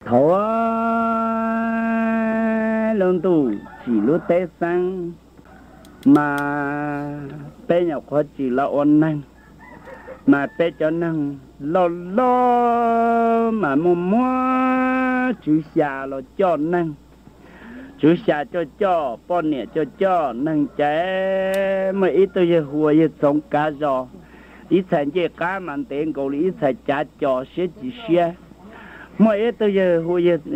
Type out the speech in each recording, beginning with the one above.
Thaum lub ntuj tsim lub teb xeeb, mas peb nyuam qhuav tsim los ua neeg, mas peb cov neeg loj loj mas muaj muab tswv xya los coj neeg, tswv xya coj coj, poj niam coj coj neeg ces muaj ib tug yawg hu ua yawg Txoov Kav Zos, ib txhais ncej qab mas ntev nkaus li ib txhais cav co siab tsis siab. Muaj ib tug yawg hu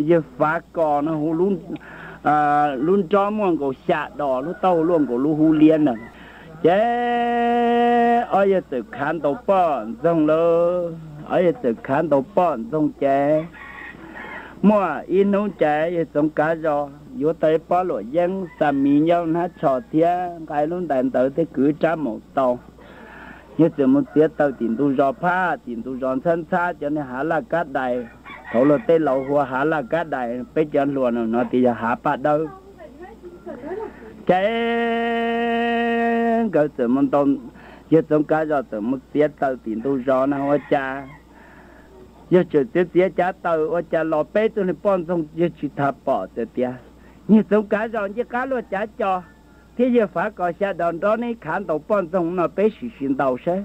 yawg Fav Kos no hu, lub nrob muaj nkaus xya dos, lub taub hau luaj nkaus lub hub liab ntag. Ces ob yawg txawm khav ntaus poj ntxoog lawm, ob yawg txawm khav ntaus poj ntxoog ces muaj ib hnub ces yawg Txoov Kav Zos yuav tau ib pob luam yeeb, xa miv nyob hnab tsho thiab nqa lub ntais ntawd thiab kwv rab maum tau. Yawg txawm mus txiav taws tim ntug zos phaj, tim ntug zos ntxhab ntxhab cov niag hav laj kab dais, thaum luag tej laus hu ua hav laj kab dais, peb cov hluas no no tias yog hav paj dawb. Ces nkawd txawm mus ntaus, yawg Txoov Kav Zos txawm mus txiav taws tim ntug zos na ua cas, yawg txawm txiav txiav cav taws ua cas los peb tug niag poj ntxoog yawg tsis tas pom txawm tias, Yawg Txoov Kav Zos ncej qab luaj cav co thiab yawg Fav Kos xya dos nrob neb khav ntaus poj ntxoog no peb sim sim ntaus saib.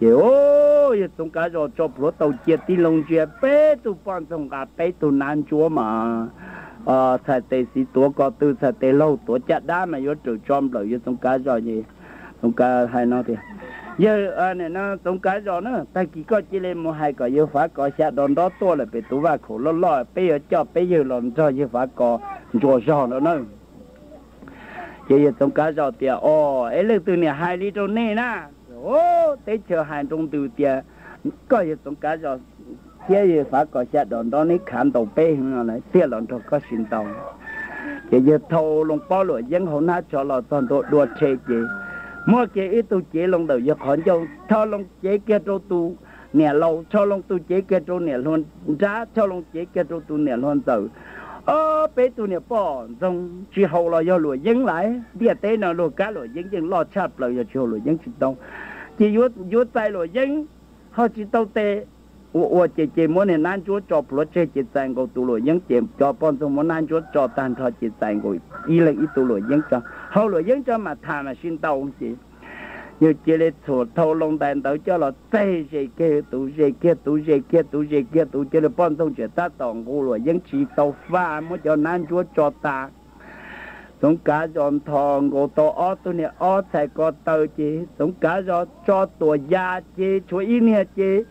Ces yawg Txoov Kav Zos tso plhuav taus cia tib loo ntsia peb tug poj ntxoog nqa peb tug nab ntsuab mas txhais tes xiv tuav ko tw, txhais tes laug tuav caj dab mas yuav raws tso nplawm yawg Txoov Kav Zos. Txoov Kav hais no tias, Yawg, Txoov Kav Zos na, tag kis koj cia li mus hais kom yawg Fav Kos xya dos nrob tuaj lawm pem tus vaj khaum loj loj, peb yuav coj peb yawg los nrog yawg Fav Kos ntsuas zog no na. Ces yawg Txoov Kav Zos tias, Os, es leej twg niam hais li rau nej na? Teb chaws hais nroo ntws tias koj yawg Txoov Kav Zos thiab yawg Fav Kos xya dos nrob neb khav ntaus peb no lawm thiaj los nrog koj sim ntaus. Ces yawg thau loo pob luam yeeb hauv hnab tsho los txog ntua dua rhe ces muab kiag ib tug cev loo ntawm yawg qhov ncauj, thau loo cev kiag rau tus niam laus, thau loo tus cev kiag rau niam hluas nrab, thau loo cev kiag rau tus niam hluas ntxawm. Ob peb tug niam poj ntxoog tsis haus los yog luam yeeb lawm. Ntiaj teb no luag kab luam yeeb yeej loj tshaj plaws, yog tsis haus luam yeeb tsis tau. Ces yuav txais luam yeeb ho tsis tau tes, ua ua ces ces muab niag nab ntsuab tso plhuav tseg ces txais nkaus tus luam yeeb, ces cov poj ntxoog muab nab ntsuab tso tag nrho ces txais nkaus ib leeg ib tug luam yeeb tso. Haus luam yeeb tso mam tham mam sib ntaus ces yawg cia li txhuam thau loo ntais ntawd coj los txeg ze kiag tus, ze kiag tus, ze kiag tus, ze kiag tus, cia li poj ntxoog tseem tab tom nqus luam yeeb tsis tau faj, muab cov nab ntsuab tso tas. Txoov Kav Zos nthos nkaus tau ob tug niag ob txhais ko taw ces Txoov Kav Zos tso tuam ya ces tshuav ib niag ces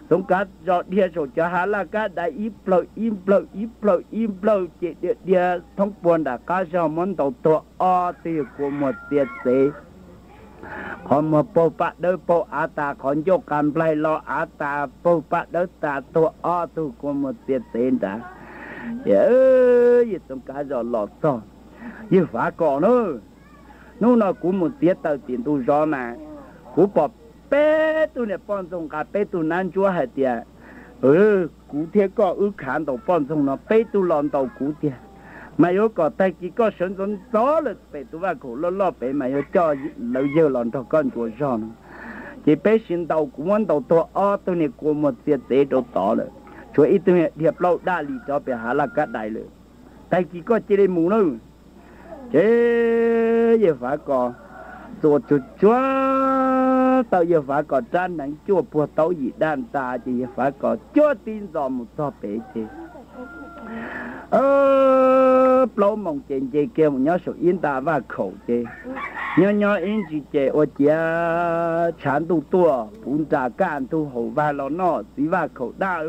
Txoov Kav Zos dhia saum cov hav laj kab dais ib plawg ib plawg ib plawg ib plawg ces dhia dhia thoob puag nram qab zog muab ntaus tuag ob tug yawg kua muag txia txev. Qhov muag paug paj dawb paug av tas, qhov ncauj qa nplaig los av tas, paug paj dawb tas, tuag ob tug kua muag txia txev nrad. Ces yawg Txoov Kav Zos los txog, Yawg Fav Kos na, hnub no kuv mus txiav taws tim ntug zos mas kuv pom peb tug niam poj ntxoog nqa peb tug nab ntsuab hais tias kuv thiab koj wb khav ntaus poj ntxoog no, peb tug los ntaus kuv tiag, mas yuav kom tag kis koj sawv ntxov ntxov lawm pem tus vaj khaum loj loj pem mas yuav coj lawv yawg los nrog koj ntsuas zog no. Ces peb sib ntaus, kuv muab ntaus tuag ob tug niag kua muag txia txev rau tod lawm, tshuav ib tug niag dhia plaub daj li rov pem hav laj kab dais lawm. Tag kis koj cia li mus nawb. Ces yawg Fav Kos txuas tsuag tsuag tau yawg Fav Kos rab hneev cuaj puag taub yim daj ntas ces yawg Fav Kos cuab tib ntxos mus txog pem ces plaub moos ces nce kiag mus nyob saum ib nta vaj khaum ces nyob nyob ib ntsis ces ua ciav tshav ntuj tuaj puv nras kaj ntug, haum vag los noj txiv vaj khaum daj.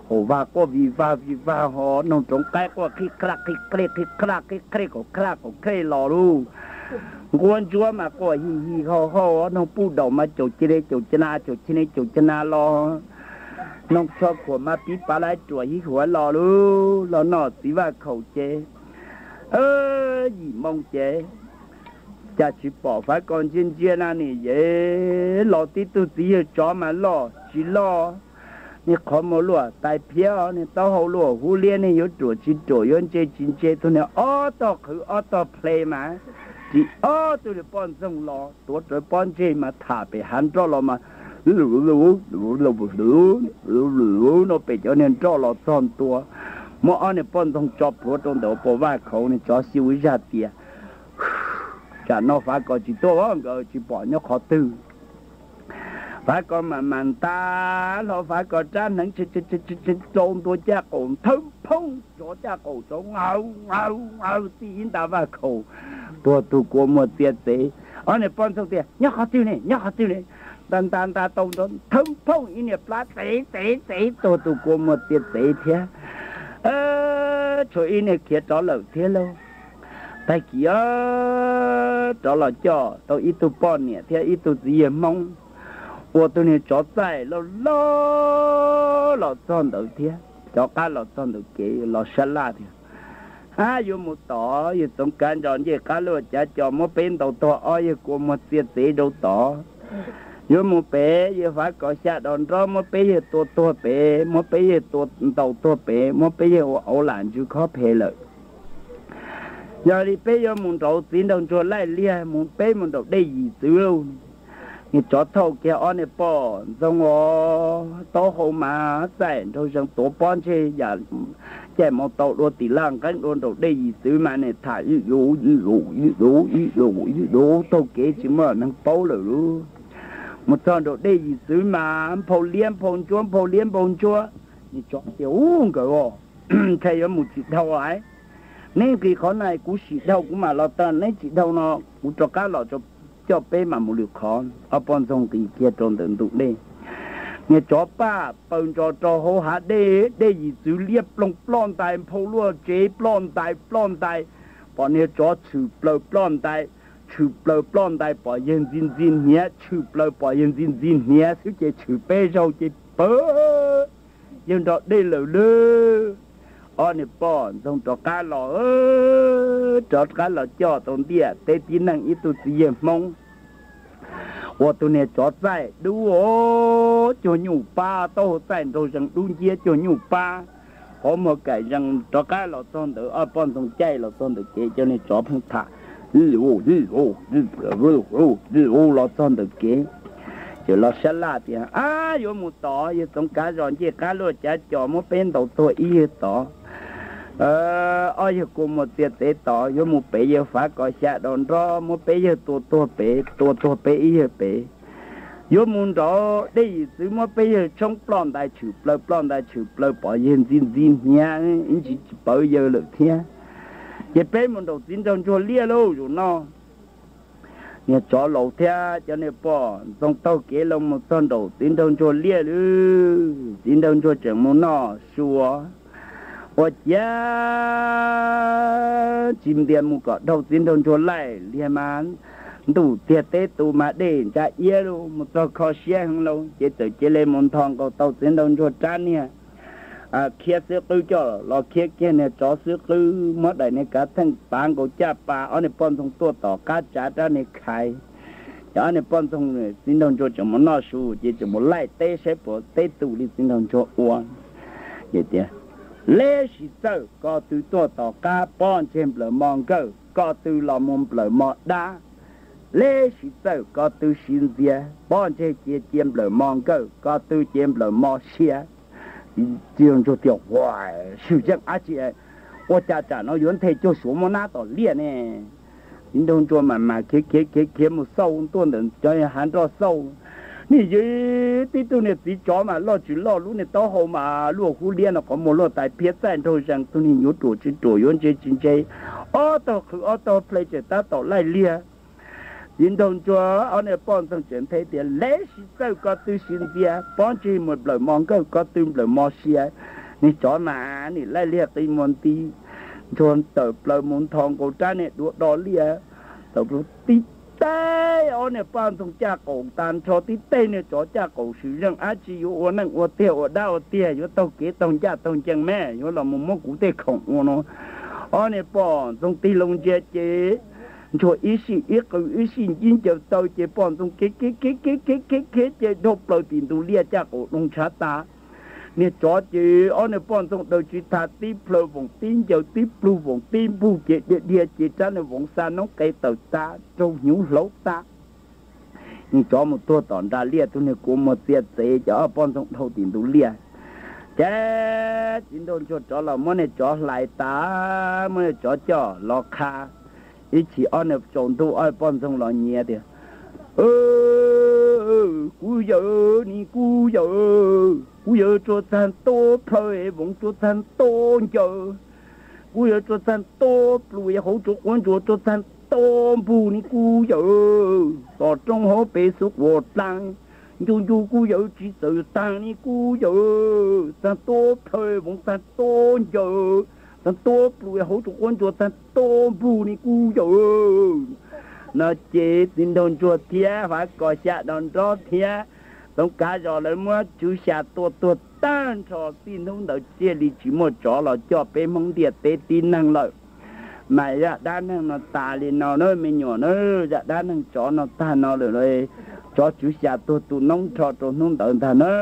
Haum vag quaj vij vag vij vag ho noog roov qaib quaj qhib qhaj qhib qhej qhib qhaj qhib qhej qaum qhaj qaum qhej los lauj. Nquab ntsuab mas quaj hij hij hau hau, noog puj daum mas caum cia li caum ca na caum cia li caum ca na los, noog tsho khuam mas piv pav lawv ruam hib huav los lauj, los noj txiv vaj khaum ces yim moo ces cas tsis pom Fav Kos ntsia ntsia na nim yev los tib tug txiv yawg tsov mas loj tsis loj, niag qhov muag luaj tais phiab, niag taub hau luaj hub liab, niag yuav ruam tsis ruam yuav ntse tsis ntse, tus niag ob tog qhwv ob tog ple mas ris ob tug niag poj ntxoog los tuav rawv pob ntseg mas tham pem hav nroj los mas Lub no pem cov niag nroj los txog ntua, muab ob niag poj ntxoog tso plhuav rau ntawm vaj khaum, niag tsov xyu ib zaj tias, tsam no Fav Kos tsis tuaj, nkawd tsis pom nyob qhov twg. Fav Kos mam mam nta hlo Fav Kos rab hneev rau ntua caj qaum, thawb phooj tsov caj qaum tsov, aw aw aw txij ib nta vaj khaum, tuag tug kua muag txia txev. Ob niag poj ntxoog tias, nyob qhov twg ne, nyob qhov twg ne? Nta nta nta tau nrov, thawb phooj ib niag plab txev txev txev, tuag tug kua muag txia txev thiab. Tshuav ib niag khiav rov lawm thiab lauj. Tag kis rov los coj tau ib tug poj niam thiab ib tug txiv yawg Hmoob, ua tus niag tsov txaij loj loj los txog ntawd thiab, rov qab los txog ntawm kev los sab laj tias, ab, yuav mus tod, yawg Txoov Kav Ntsos ncej qab luaj cav co muab peb ntaus tuag ob yawg kua muag txia txev rau tod. Yuav mus pem, yawg Fav Kos xya dos nrob muab peb yawg tua tuag pem, muab peb yawg tua ntaus tuag pem, muab peb yawg ua auv lam ntsws khob phem lawm. Yog li peb yuav mus nraud, txiv nraug ntsuag laij liag, mus peb mus nraum dej Yim Txwv lauj. Niag tsov thauj kiag ob niag poj ntxoog os, taub hau mas txaij nraug zees tuav pob ntseg yam caij maus taus dua tim laj nqeeb dua nraum dej Yim Txwv mas niag tham ib lus ib lus ib lus ib lus ib lus taug kev tsis muaj neeg paub lawm lauj. Mus txog nraum dej Yim Txwv mas nphau liab nphau ntsuab nphau liab nphau ntsuab. Niag tsov tias, ub, nkawd os, ntshai yuav mus tsis dhau lawm. Neb nqis qhov na kuv sim dhau kuv mam los tau, neb tsis dhau no kuv rov qab los coj peb mam mus lwm qhov. Ob poj ntxoog nqis kiag rau ntawm ntug dej, niag tsov paj paws ntsos rau hauv hav dej, dej Yim Txwv liab ploog ploj ntais, nphau luaj tsev ploj ntais ploj ntais, pom niag tsov tshwm plaws ploj ntais, tshwm plaws ploj ntais pom yawg ntxi ntxi hniav, tshwm plaws pom yawg ntxi ntxi hniav xwb ces tshwm peb zaug ces pawg yawg nrog dej lawm lauj. Ob niag poj ntxoog rov qab los, rov qab los coj tau ntiaj teb tib neeg ib tug txiv yawg Hmoob, ua tus niag tsov txaij dub cuag nyuj pab, taub hau txaij nraug zees dub nciab cuag nyuj pab, qhov muag kaim zees. Rov qab los txog ntawd, ob poj ntxoog caij los txog ntawm kev, cov niag tsov pheej tham, los txog ntawm kev, ces los sab laj tias, ab, yuav mus tod, yawg Txoov Kav Zos ncej qab luaj cav co muab peb ntaus tuag ib yawg tod, ob yawg kua muag txia txev tod. Yuav mus pem, yawg Fav Kos xya dos nrob muab peb yawg tua tuag pem, tua tuag peb ib yawg pem. Yuav mus nraud, dej Yim Txwv muab peb yawg tshoob ploj ntais tshwm plaws, ploj ntais tshwm plaws pom yawg ntxi ntxi hniav ib ntsis tsis pawv yawg lawm thiab. Ces peb mus nraum txiv nraug ntsuag liaj lauj zaum no. Niag tsov laus thiab cov niag poj ntxoog taug kev los mus txog nraum txiv nraug ntsuag liaj lauj. Txiv nraug ntsuag tseem mus noj su, ua ciav tsis ntias mus kom dhau txiv nraug ntsuag laij liag mas ntuj tiag teb tu mas dej ntsa iab lauj, mus txog kho siab heev lauj. Ces txawm cia li mus nthos nkaus tau txiv nraug ntsuag rab niag khiab xwb qwb coj los khiab kiag niag tsov xwb qwb, muab daim niag kav theej pav nkaus caj pas, ob niag poj ntxoog tuaj tom qab tsav rab niag khais. Ces ob niag poj ntxoog, txiv nraug ntsuag tseem mus noj su ces tseem mus laij teb saib puas teb tu li txiv nraug ntsuag ua. Ces tias, leb sis txawj ko tw tuaj tom qab, pob ntseg nplawm mo nkawj, ko tw los mus nplawm mo dab. Leb sis txawj ko tw siv ntxias, pob ntseg cia cia nplawm mo nkawj, ko tw cia nplawm mo sia. Txiv nraug ntsuag tias, ua, swm yeej dab tsi, ua cas tsam no yuav nthe cuag suav muab nab tom liaj ne? Txiv nraug ntsuag mam mas khiav khiav khiav khiav mus xauj tuaj ntawm cov hav nroj xauj. Nim yog tib tug niag txiv tsov mas loj tsis loj, lub niag taub hau mas luaj hub liab no, qhov muag luaj tais phiab, txaij nraug zees, tug niag yuav ruam tsis ruam, yuav ntse tsis ntse, ob tog qhwv ob tog ple tseem tab tom laij liag. Txiv nraug ntsuag ob niag poj ntxoog tseem nthe tias, leb sis txawj ko tw siv ntxias, pob ntseg mus nplawm mo nkawj, ko tw nplawm mo sia. Niag tsov mas nim laij liag qi muag nti, ntsuag tawm plaws mus nthos nkaus rab niag duav do liaj, tawm plaws tib teg ob niag poj ntxoog caj qaum tas nrho, tib teg niag tsov caj qaum, swm yeej dab tsi, yuav ua neej ua tiag ua dab ua tiag, yuav taug kev taug ncaj taug ncees me, yuav los mus muab kuv tej khoom ua no. Ob niag poj ntxoog tig loo ntsia ces ntsuag ib sij ib qw ib sij ntsib ncaws taw ces poj ntxoog khiav khiav khiav khiav khiav khiav khiav ces dhau plaws tim ntug liaj caj qaum doo ntshav tas. Niag tsov ces ob niag poj ntxoog daws tsis tag, tib plhaw voos tib ncaws, tib plug voos tib npug ces dhia dhia ces rab niag voos xa noob qes tawm tas, raug hnyuv hlauv tas. Tsov mus tuag tom nram liaj, tus niag kua muag txiav txev ces ob poj ntxoog dhau tim ntug liaj. Ces txiv nraug ntsuag rov los muab niag tsov hlais tas, muab niag tsov coj los qha. Ib chim ob niag tsaus ntuj ob poj ntxoog los nyiav tias, Kuv yawm, ni kuv yawm, kuv yawm tsuas txag nto plhaw es voov tsuas txag nto ncaws, kuv yawm tsuas txag nto plus es hauv tsuas quav ntsuas tsuas txag nto npug ni kuv yawm, tom roob hauv pes xub quas dlaag, ncu ncu kuv yawm tsis txawm taag ni kuv yawm, txag nto plhaw voov txag nto ncaws, txag nto plus es hauv tsuas quav ntsuas txag nto npug ni kuv yawm. No ces txiv nraug ntsuag thiab Fav Kos xya dos nrob thiab Toov Kav Zos lawv muab tswv xya tua tuag tag nrho. Txij hnub ntawd thiaj li tsis muaj tsov los coj peb Hmoob ntiaj teb tib neeg lawm. Mas zaj dab neeg no tas li no na me nyuam na, zaj dab neeg tsov no tag no lawm, tsov tswv xya tuag tu noob nrho rau hnub ntawd ntag na.